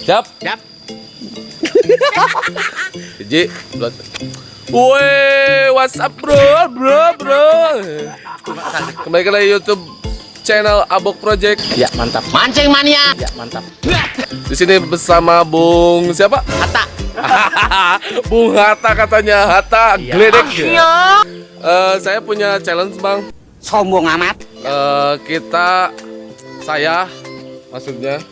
Siap? Siap. Hiji, dua. Woi, what's up bro, bro, bro. Kembali lagi YouTube channel Abok Project. Ya, mantap. Mancing mania. Ya, mantap. Di sini bersama Bung siapa? Hatta. Bung Hatta katanya, Hatta Iya. Gledek. Saya punya challenge, Bang. Sombong amat. Saya maksudnya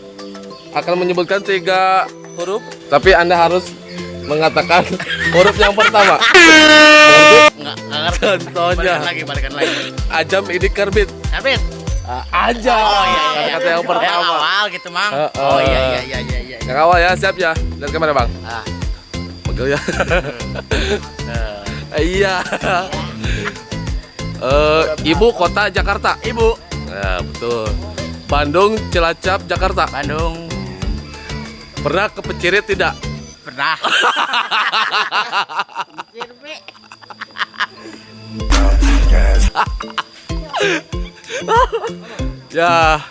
akan menyebutkan 3 huruf, tapi Anda harus mengatakan huruf yang pertama. Enggak ngerti. Contohnya. Balikan lagi. Ajam Idik Karbit. Karbit. Ajam. Oh iya iya. Kata yang pertama. Yang awal gitu, Mang. Heeh. Oh iya iya iya iya. Yang awal ya, siap ya. Lihat kamera, Bang. Ah. Pegel ya. Iya. Ibu kota Jakarta. Ibu. Ya, betul. Bandung, Cilacap, Jakarta. Bandung. Pernah ke Pecirit tidak? Pernah. Ya.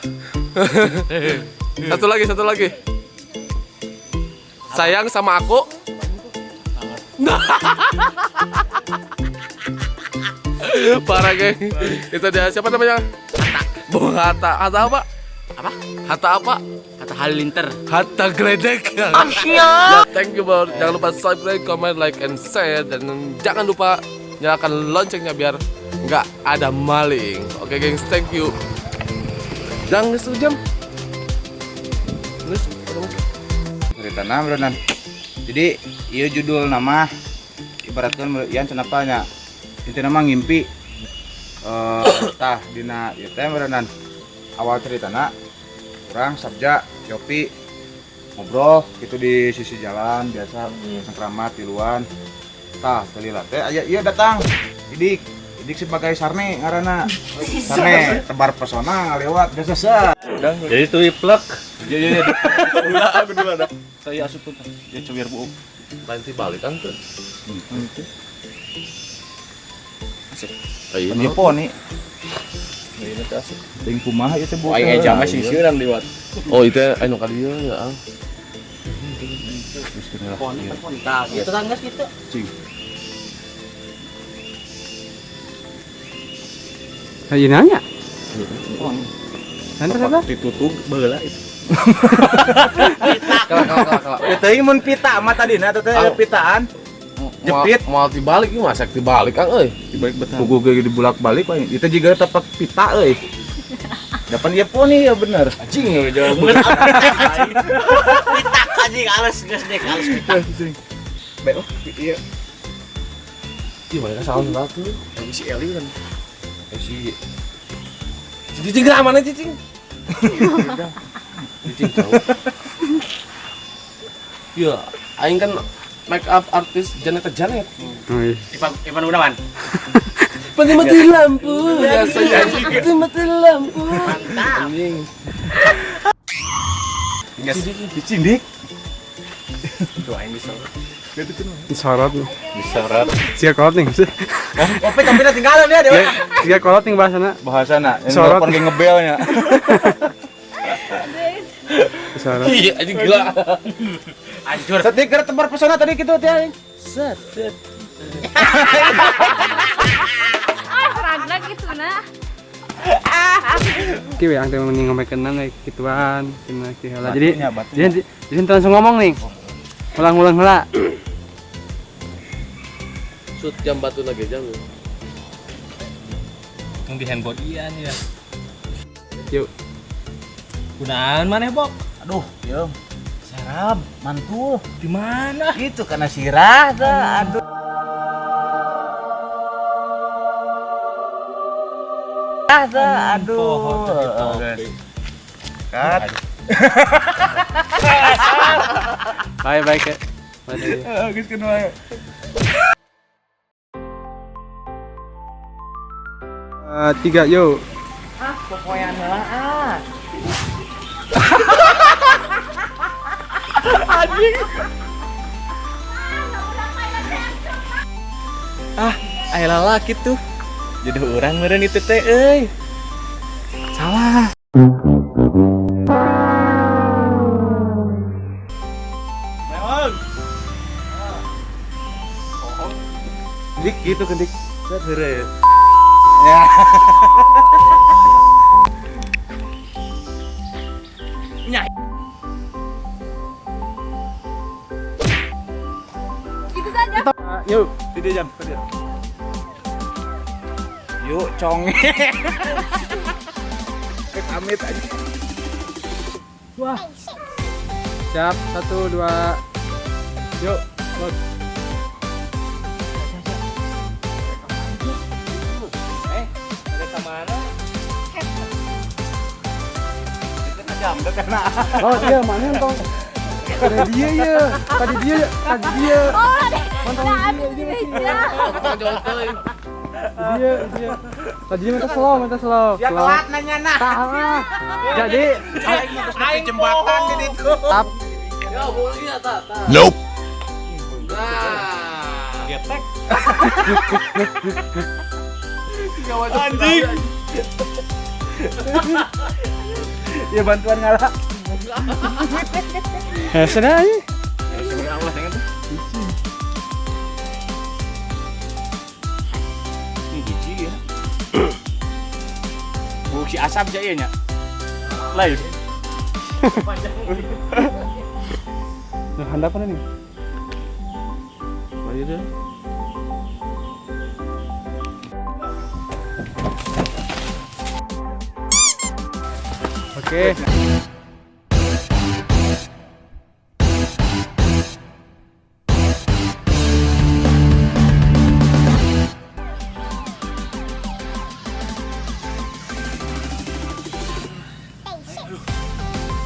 Satu lagi, satu lagi. Sayang sama aku. Parah, geng. Itu dia siapa namanya? Hatta. Bung Hatta. Hatta apa? Apa? Hatta apa? Hatta Halilintar. Hatta Gledek. Ya, thank you bro. Jangan lupa subscribe, comment, like, and share. Dan jangan lupa nyalakan loncengnya biar nggak ada maling. Oke, gengs, thank you. Jangan sejam. Terus, Ceritana beneran. Jadi iya judul nama ibaratkan yang cenapa nya itu nama ngimpi tah dina ieu teh beneran awal ceritana urang Sabja Yopi ngobrol gitu di sisi jalan biasa sengkramat tiluan tah kelila teh aya ieu datang Idik Idik sebagai Sarne ngaranna Sarne tebar pesona ngalewat biasa sa Jadi itu plek. iya iya iya Ulah aku dulu ada. Saya asup tuh. Ya cewir bu. Nanti balik kan tuh. Itu. Asik. Iya. Ini poni Ini tuh asik. ting kumaha ieu teh bu Aing eja mah sisieunan liwat. Oh, itu anu ka dieu ya. Ang. Poni poni. Tah, gitu kan geus gitu. Cing. Kayak nanya. Poni. Nanti apa? Ditutug baheula itu. Kala kala kala kala. Ya teuing mun pita mah tadina teh teh pitaan. Jepit. Mau dibalik ieu masak dibalik Kang euy. Dibalik betah. Pugu ge dibulak-balik paling. Itu juga tapak pita euy. Dapan ieu poni ya bener. Anjing jauh. Pitak anjing halus geus dek halus pitak. Baik oh iya. Ih, mereka salah satu. Si Eli kan. Si Cicing lah mana cicing? Cicing jauh. Ya, aing kan make up artis Janet Janet. Oh, iya. Ivan Gunawan. Mati mati lampu biasanya. Mati mati lampu. Mantap. Anjing. Cicing dik. Tuh aing bisa. Disorot nih. Disorot. Sia kolot nih. Ope tapi tinggalan ya dewa. Sia kolot nih bahasana. Bahasana yang Sorot. telepon ge ngebelnya. Disorot. Iya, anjing gila. Hancur. Set dik keur tebar pesona tadi kitu teh aing. Set set. Ah, ragna gitu nah. Ki we ang teh mending ngomongkeun we kituan, cenah ki heula. Jadi jadi langsung ngomong nih. Ulang-ulang heula. Shoot jam batu lagi jam. Yang di handphone iya nih ya. Yuk. Gunaan mana Bok? Aduh, yo. Serap, mantul. Di mana? Itu karena sirah dah. Aduh. Ah, aduh. Cut. Bye bye ke. Geus keun wae. Tiga, yuk. Ah, pokoknya heula ah. Anjing. Ah, aya lalaki tuh. Jodoh urang meureun itu teh euy. Salah. Memang. Dik gitu kan dik. Set heureuy. Ya. Nyah. Gitu saja. Yuk. Tidak jam, tidak. Yuk, conge. Amit aja. Wah. Siap, 1 2. Yuk, load. Ada ke mana? Jam karena. Oh, iya, mana tong? Tadi dia ya, tadi dia, tadi dia. Oh, Mantap nah, dia, dia. Dia, dia. Tadi dia minta slow, minta slow. Ya telat nanya nah. Tah. Jadi aing jembatan di ditu. Tap. Ya, boleh ya, tak. Nope. Nah. Getek. Anjing. Ya bantuan ngalah. Hese dah ini. Ini hiji ya. Buk si asap aja nya. Lain. Nah, handap mana nih? Maju deh. Oke.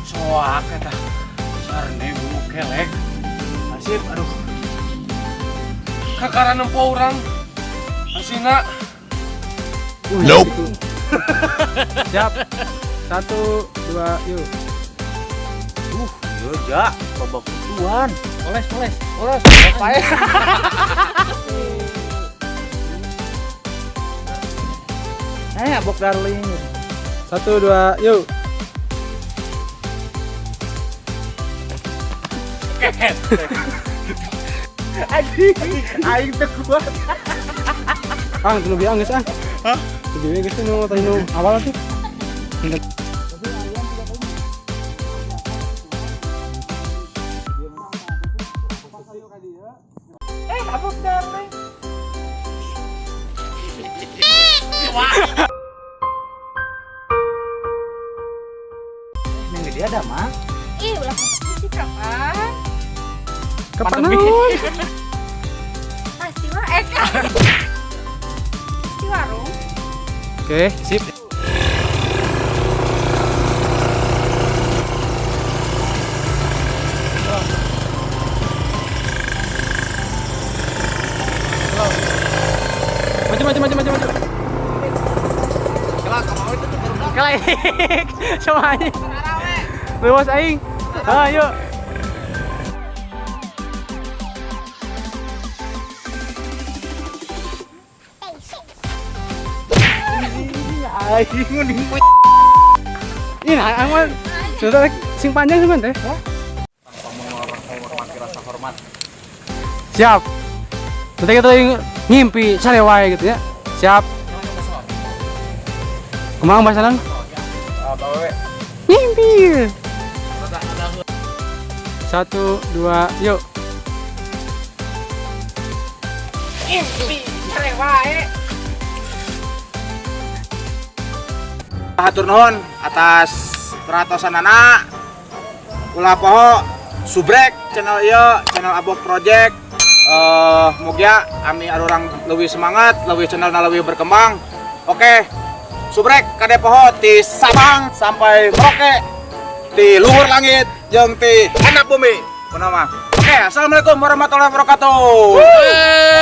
Soak eta. Sarne bubuk kelek. Nasib aduh. Kakara nempo urang. Asina. Nope. Siap. 1 2 yuk. Yo ja, babak tuan. Poles, poles. Oras, pae. Abok darling. 1 2 yuk. Anjing, aing teu kuat. Ang, tunggu biang geus ah. Hah? Tunggu biang geus nu tadi nu awal tuh. Abok darling. Neng dia ada mah. Ih, ulah sih kapan? Kapan naon? Pasti mah Pasti warung. Oke, sip. Maju maju maju maju maju. Kelak coba aja. Luas aing. Ayo. Aing mending Ini aing mah sudah sing panjang sih teh. Menghormati rasa hormat. Siap. Nanti kita ngimpi sare wae gitu ya. Siap. Kumaha bahasan? Awewe. Ngimpi. Satu, dua, yuk. Ngimpi care wae. Hatur nuhun atas perhatosanana. Ulah poho subrek channel ieu, channel Abok Project. Mugia ami arurang leuwih semangat, leuwih channelna leuwih berkembang. Oke. Subrek kade poho ti Sabang sampai Merauke, ti luhur langit jeung ti handap bumi. Kunaon mah. Oke, assalamualaikum warahmatullahi wabarakatuh.